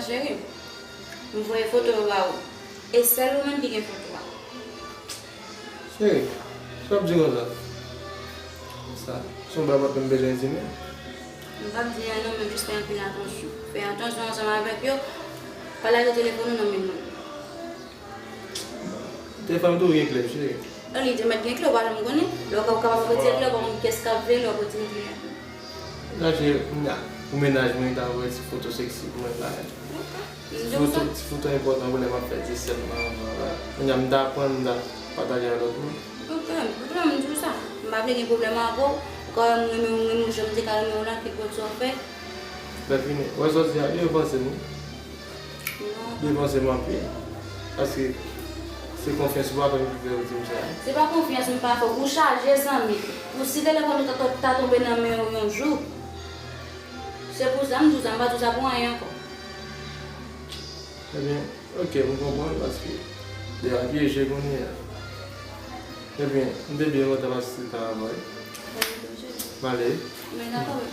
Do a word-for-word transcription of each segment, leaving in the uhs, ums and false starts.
Cheri, m voye foto yo ba ou. E sèl ou menm ki gen foto a. Cheri, sa w ap di konsa? Sa, se yon bagay w pa t menm bezwen di m. M p ap di anyen non, men jis fè anpil atansyon. Fè atansyon ansanm avèk yo. Pa lage telefòn ou nan men moun. Telefòn tou gen kle, cheri. Nan li te mèt gen kle, ou pa janm konnen. Lè w ka, ou kapab retire kle, ou pa konn kiyès k ap veye lè w ap retire kle a. Nan, cheri, kounya, pou mennaj mwen, ta voye ti foto seksi pou mwen la. Ti foto, ti foto enpòtan pou lè m ap fè dyesèt mwa anvan la. Kounya, m ta pran, m ta pataje ak lòt moun. Ok, ok, m di w sa. M pa vle gen pwoblèm avè w. Ou ka wè m renmen w, m renmen w jan m te ka renmen w la, kèlkeswa sa w fè. Lè fini, wè sòsyè a, li revanse m wi. Non. Li revanse m anpil. Paske se konfyans ou pa fè m ki fè ou di m sa. Se pa konfyans m pa fè w. Ou chaje zanmi. Ou si telefòn ou ta, ta, ta tonbe nan men w yon jou. Se pou sa m di w sa, m pa di w sa pou anyen ankò. Ebyen, ok, m konprann paske de a pyeje kounye a. Ebyen, m te byen kontan pase tan avè w. M ale. Men dakò, wi.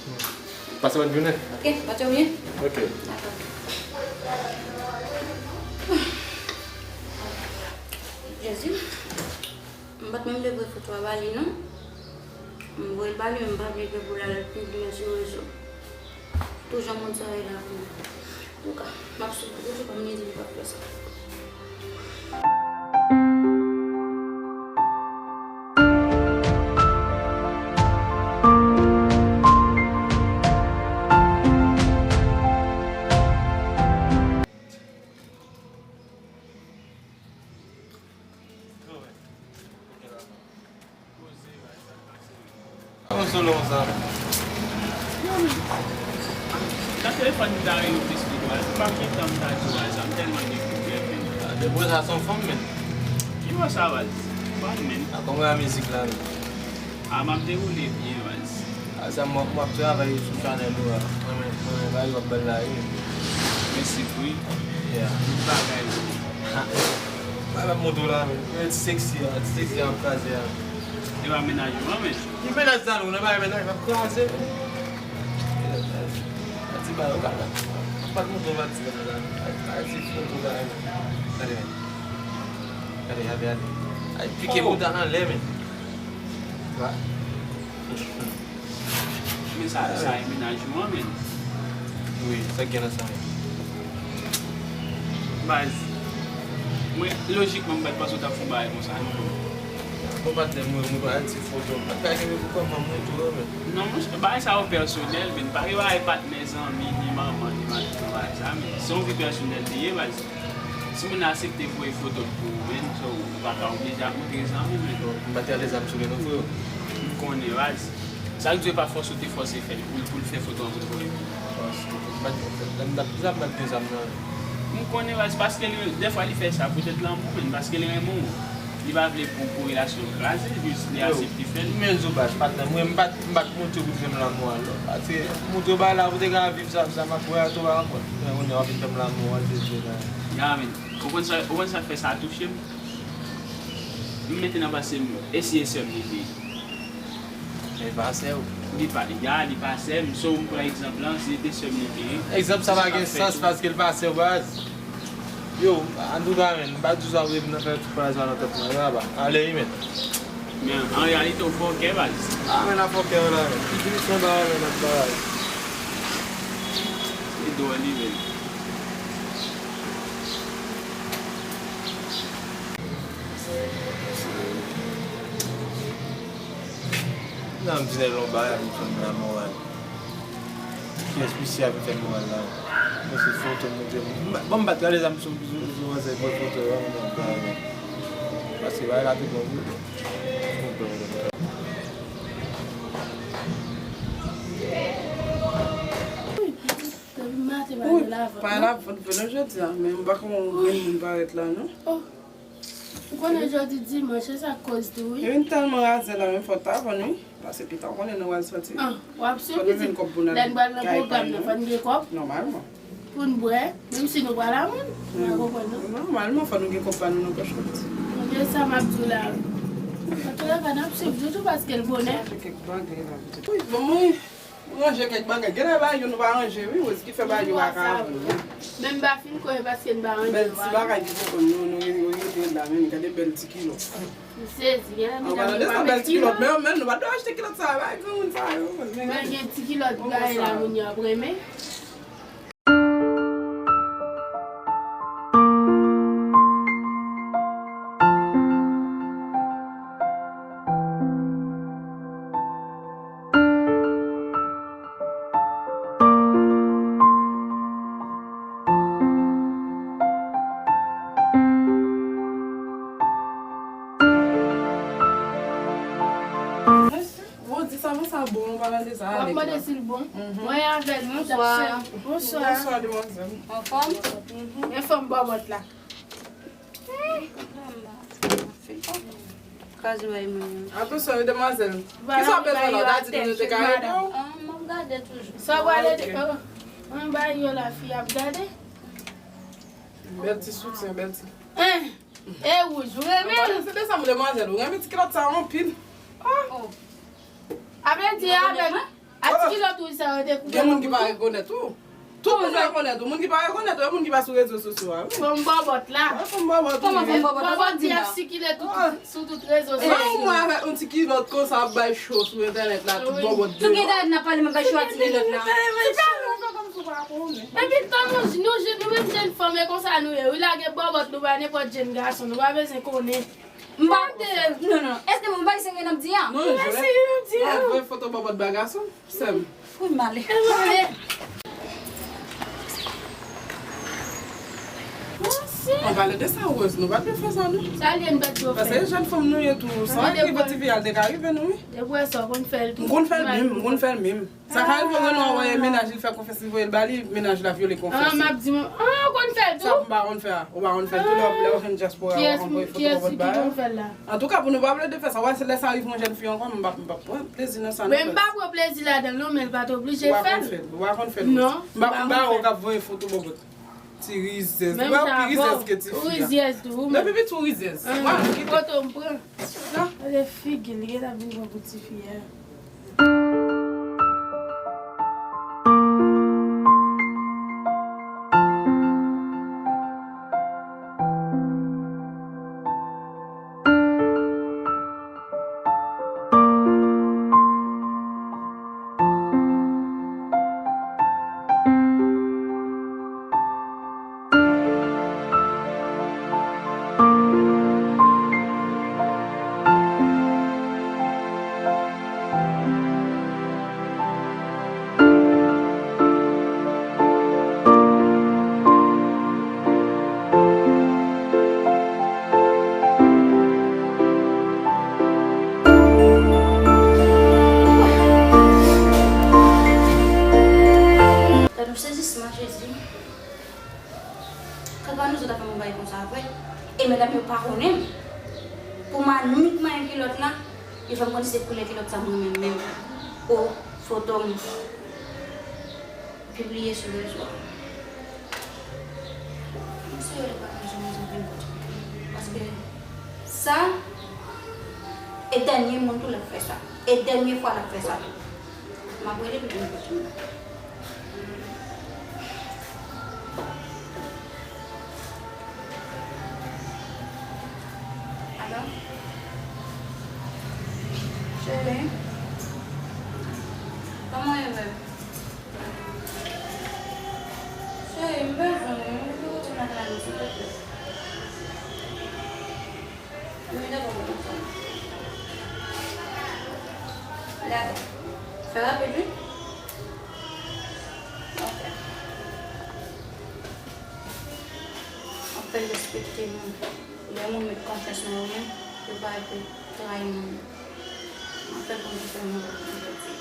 Pase bòn jounen. Ok, pase w byen. Ok. Dakò. Jezi, m pa t menm vle voye foto a ba li, non. M voye l ba li, men m pa vle fè pou l al pibliye sou rezo. Tou jan moun sa ye la pou mwen. Antouka, m ap sou pou toujou kòm li di li p ap fè sa. Kòman solo konsa? Nan telefòn m ta rele w plis pito, baz. M pa gen tan m ta di w, baz. M tèlman gen pwoblèm, men. Ah, depi sa se yon fanm, men. Ki bò sa, baz? Fanm, men. Ah, kòman mizik la, men? Ah, m ap dewoule byen, baz. Ah, sa m, m ap travay sou chanèl ou a. Mwen, mwen, mwen, bagay w ap bèl la, wi. Mèsi, wi. Yeah. Tout bagay, wi. Bagay m ap montre w la, men. Ti seksi a, ti seksi a ap kraze a. E pa mennaj ou an, men. Ki mennaj sa nou, nan bagay mennaj, m ap kraze. Pati ba yo, gade. Pati montre pati ba yo la. Ay, ay, ti foto ba yo. Gade, men. Gade, gade, gade. Ay, pike bouda nan lè, men. Wa. Men sa, sa e mennaj ou an, men. Wi, sa k gen nan sa, men. Baz, mwen, lojikman, m pa t panse w t ap fè yon bagay konsa, non. Bon, patnè, mwen, mwen pa ti foto. Mwen pa kenbe pou kò m, mwen tou, men. Non, monchè, bagay sa yo pèsonèl, men. Pa gen bagay patnè, zanmi, ni manman, ni madanm nan bagay sa, men. Se yon vi pèsonèl li ye, baz. Si moun nan aksepte voye foto l pou ou, men, so, ou pa ka oblije ap montre zanmi, men. M pa t rale zam sou li, non, freo. M konnen, baz. Sa k di w e pa fòse w te fòse fè l pou l, pou l fè foto an pou l voye pou ou. Fòse. M pa t, lè m t ap, lè m t ap gen zam nan. M konnen, baz, paske li, dèfwa li fè sa poutèt lanmou, men, paske li renmen w. Li pa vle pou, pou relasyon an kraze, jis li aksepte fè l. Men zo baz, patnè, mwen, m pa t, m pa t montre w pou l fè m lanmou a, non. Paske montre w bagay la, pou te ka viv sa, sa m ap wè a tou pa konprann. Men, kounye a w ap vin fè m lanmou a, se vre la. Ya, men. Ou konn sa, ou konn sa k fè sa touche m? M mete nan panse m, e si e sè m li te ye? E pa sè w. Li pa, ya, li pa sè m. So, m pran egzanp lan, si se te sè m li te ye. Egzanp sa pa gen sans paske l pa sè w, baz. Yo, antouka, men, m pa di w sa vre, m nan fè tout bagay sa nan tèt mwen, la, ba. Ale, wi, men. Men, an reyalite, w fòkè, baz. A, men, n a fòkè, la, men. Ki finisyon ba, men, n ap bagay. E dwòl, li, men. Nan, m di nèg la yon bagay, ap fè m lamoral. Kiyès misye ap fè moral la? Mwen se foto m montre m. Bon, m pa t rale zam sou, sou, sou, sou, sou foto yo, m nan bagay. Paske bagay la te bon vre. Depi maten, pa gen lavant, non? Pa lavant vre non jodi a, men m pa konn grenn moun parèt la, non. Oh. Ou konnen jodi dimanch, se sa k koz tou, wi. Yo vin tèlman razè la, men fò w ta vann, wi. Paske pita w konnen nou al sòti. Ah, w ap swiv pitit. Lè n pral nan pwogram nan, fò n gen kòb. Nòmalman. Pou n bwè, menm si nou pa lamoun, ou pa konprann, non? Nòmalman, fò nou gen kòb pa nou nan pòch, kòb ti. Ebyen, sa m ap di w la. Antoulèka, n ap swiv toujou paske l bonè. Chache kèk bagay la, pitit. Wi, bon, wi. Ranje kèk bagay. Gen lè bagay yo nou pa ranje, wi, Rose, ki fè bagay yo pa ka avanse. Menm pa fin kò e paske n pa ranje. Bèl ti bagay ki poko nou, nou rete la menm, gade bèl ti kilòt. M sezi, gen lè medam yo pa met kilòt. Men, men nou pa dwe achte kilòt sa, bagay granmoun sa yo. Men gen ti kilòt bagay la moun yo ap renmen. Bon, di sa, bon, sa bon, w ap mande sa. W ap mande si l bon. Mwen avè l, mwen t ap sèvi. Bonswa. Bonswa, demwazèl. Anfòm? Anfòm bòbòt la. Kraze bay mwen. Atansyon, wi, demwazèl. Kisa w bezwen la? W ta di nou nou te ka ede w? Ah, m ap gade toujou. Sa w ale de. Mwen bay yo la fi ap gade. Bèl ti soutyen, bèl ti. Hein? E wouj, ou renmen l? Se de sa m demwazèl, ou renmen ti kilòt sa anpil. Ah. A vle di avèk a ti kilòt wouj sa yo te koupe. Gen moun ki pa rekonèt ou. Tout moun rekonèt ou. Moun ki pa rekonèt ou, e moun ki pa sou rezo sosyo a, wi. Fanm bòbòt la. Wi, fanm bòbòt. Kòman fanm bòbòt? Bòbòt di ap sikile tout, sou tout rezo sosyo. Mwen avèk yon ti kilòt konsa ap bay cho sou entènèt la, tout bòbòt deyò. Tout gen dayè nan pale m ap bay cho a ti kilòt la. Epi tan nou, nou, nou menm jèn fanm e konsa nou ye. Wi, lage bòbòt nou ba nenpòt jèn gason. Nou pa bezwen konnen. M pa konnen. Non, non. Èske mwen bay sènge nan di an? Non, jwèt. Mwen voye foto bòbòt ba gason. Sèm. Wi, m ale. An pale de sa, Rose, nou pa dwe fè sa, non. Sa l ye, n pa dwe fè. Paske jèn fanm nou ye tou. Sa k rive ti fi a, l te ka rive nou, wi. Depi w wè sa, w konn fè l tou. M konn fè l menm, m konn fè l menm. Sa ka rive w wè nou a wè mennaj li fè konfyans, li voye l ba li, mennaj la vyole konfyans li. Ah, m ap di, ah, w konn fè l tou? Sa pou m pa konn fè a. Ou pa konn fè l tou, lè w, lè w jwenn dyaspora, w ap voye foto bòbòt ba yo. Antouka, pou nou pa plede fè sa, w wè, se lè sa rive yon jèn fi ankò, m p ap, m p ap pran plezi nan sa nou fè. Men m pa pran plezi ladan l non, men l pa t oblije fè l. Ou pa konn fè l, ou pa konn fè l. Non, m pa konn ba yo k ap voye foto bòbòt. Ti rizyèz. Ou wè, ou pi rizyèz ke ti fi a. Ou rizyèz tou, ou menm. Depi piti ou rizyèz. Foto m pran. Gade figi l, li gentan vin pran pou ti fi a. Gad yon sezisman, Jezi. Kaka nou sot ap fè m yon bagay konsa vre. E medam yo pa konnen m. Pou m annik manyen kilòt la, yo fè m konn se koulè kilòt sa mwen renmen menm. O, foto m pibliye sou rezo a. M swete yo pa janm vin kote m. Paske sa, e dènye moun tou l ap fè sa. E dènye fwa l ap fè sa tou. M ap rele pou l vin kote m la. Alo? Cheri? Kòman w ye menm? Cheri, m bezwen w wi, m vin kote w nan kay la, silvouplè. Wi, dakò, pa gen pwoblèm. Dakò. Fè rapid, wi. Ok. Anpil respè moun. Lè moun met konfyans nan yo menm, yo pa vle trayi moun. Anpil moun ki fè moun konfyans.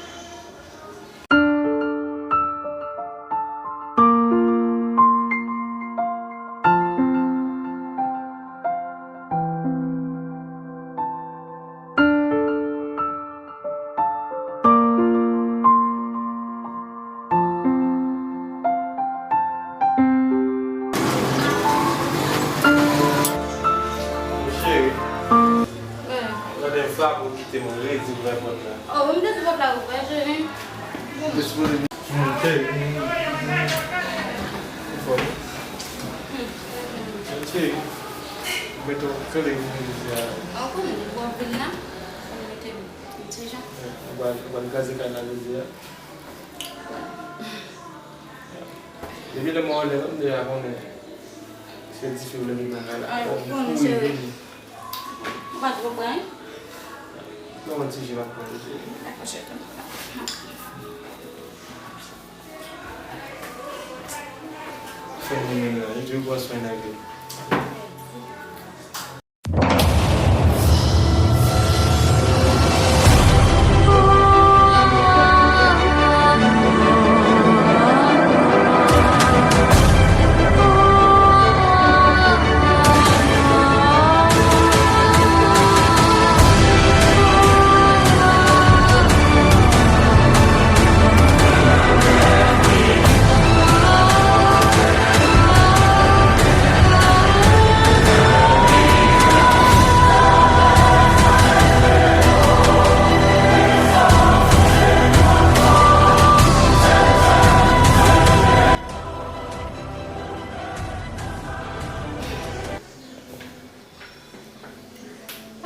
Cheri, gade m frape ou kite m redi ouvè pòt la. Oh, m te di pòt la ouvè, cheri. Mwen cheri, mwen mete w kole mwen jodi a. Ou konnen, ou ap vin la, ou mete m ti jan. Ou pral, ou pral kraze kay la jodi a. Depi lè mwen anlè, m deja konnen se dife w leve nan kay la. Ay, ou konnen, cheri. Ou pa twò pran, wi? Non, yon ti je m ap pran, cheri. Dakò, cheri. Fè mwen menm la, wi, je pran swen avè w.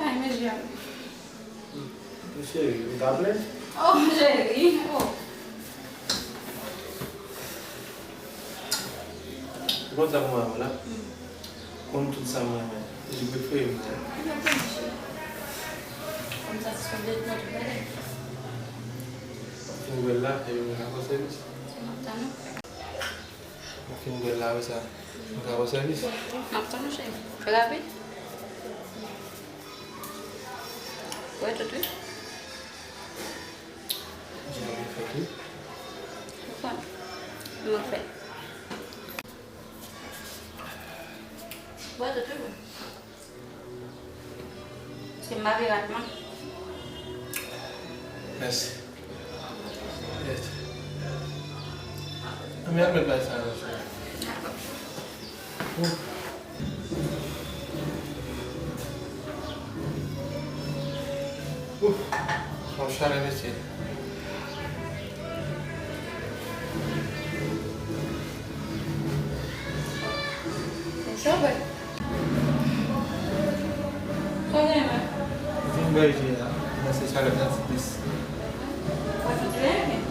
Ay, men je a. Cheri, ou ta plen? Oh, cheri, oh. Ou konn sa mwen renmen la? Konn tout sa mwen renmen. Li prefere m tou. Li pa konn, cheri. Konn sa se son de nan tout bagay. Fin bwè l la, epi mwen ka fè sèvis. Se m ap tann ou. Ou fin bwè l la, wi sa. Mwen ka ba w sèvis. M ap tann ou, cheri. Fè rapid. Bwè tout, wi. Jan mwen fè tou. Ou konn. Mwen fè. Bwè tout, wi. Se m pa vle rat, non. Mèsi. Yes. Ann al met bagay sa yo sou. Ouf. Ouf. Yon chalè, mesye. Chofè. Sa w genyen la? Vin bwè je a, kòmanse chalè la ti plis. Ou pa santi anyen?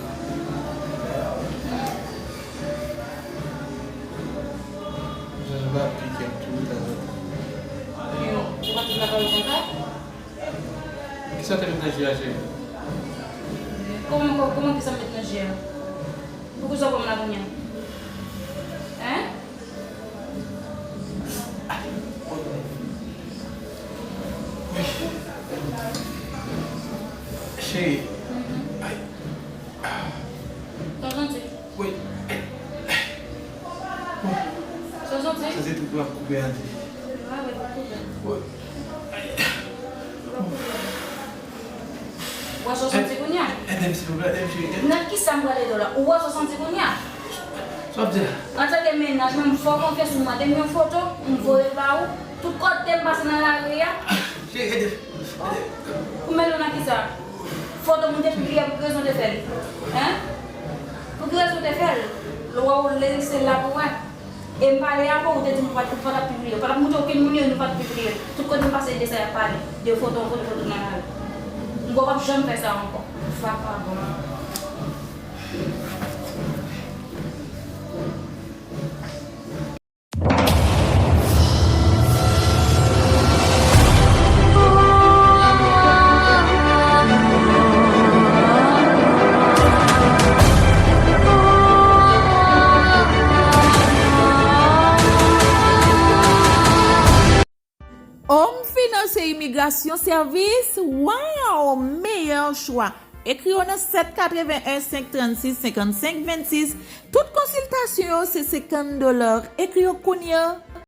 Jan l ap pike m tou tanzantan. Yo, ou pa t ap lakay ou konsa? Kisa w te met nan ji a, cheri? Kòman, kò-, kòman kisa m met nan ji a? Poukisa w pran m la kounye a? Hein? Cheri. Ay. Sa w santi? Wi. Sa w santi? Santi tout m ap koupe a di. Wi. Ou wè sa w santi kounye a? Ede m, silvouplè, ede m, cheri, ede m. Nan kisa m pral ede w la? Ou wè sa w santi kounye a? Sa w ap di la? Antanke mennaj mwen, m fè w konfyans, ou mande m yon foto, m voye l ba ou. Tout kote m pase nan lari a. Cheri, ede m. Ou mele w nan kisa? Foto moun te pibliye, pou ki rezon w te fè l? Hein? Pou ki rezon w te fè l? Lè w wè w lè se la pou wè. E m pale avè w, ou te di m ou pa t, ou pa t ap pibliye. Ou pa t ap montre okenn moun yo, nou pa t pibliye. Tout kote m pase, de sa y ap pale. De foto, foto, foto nan lari. M kwè w p ap janm fè sa ankò. Vakabon. Home Finance e Immigration Service, waw, meyè chwa. Ekri yo nan sèt katreven en senk trannsis senkannsenk vennsis. Tout konsiltasyon yo se senkant dola. Ekri yo kounye a.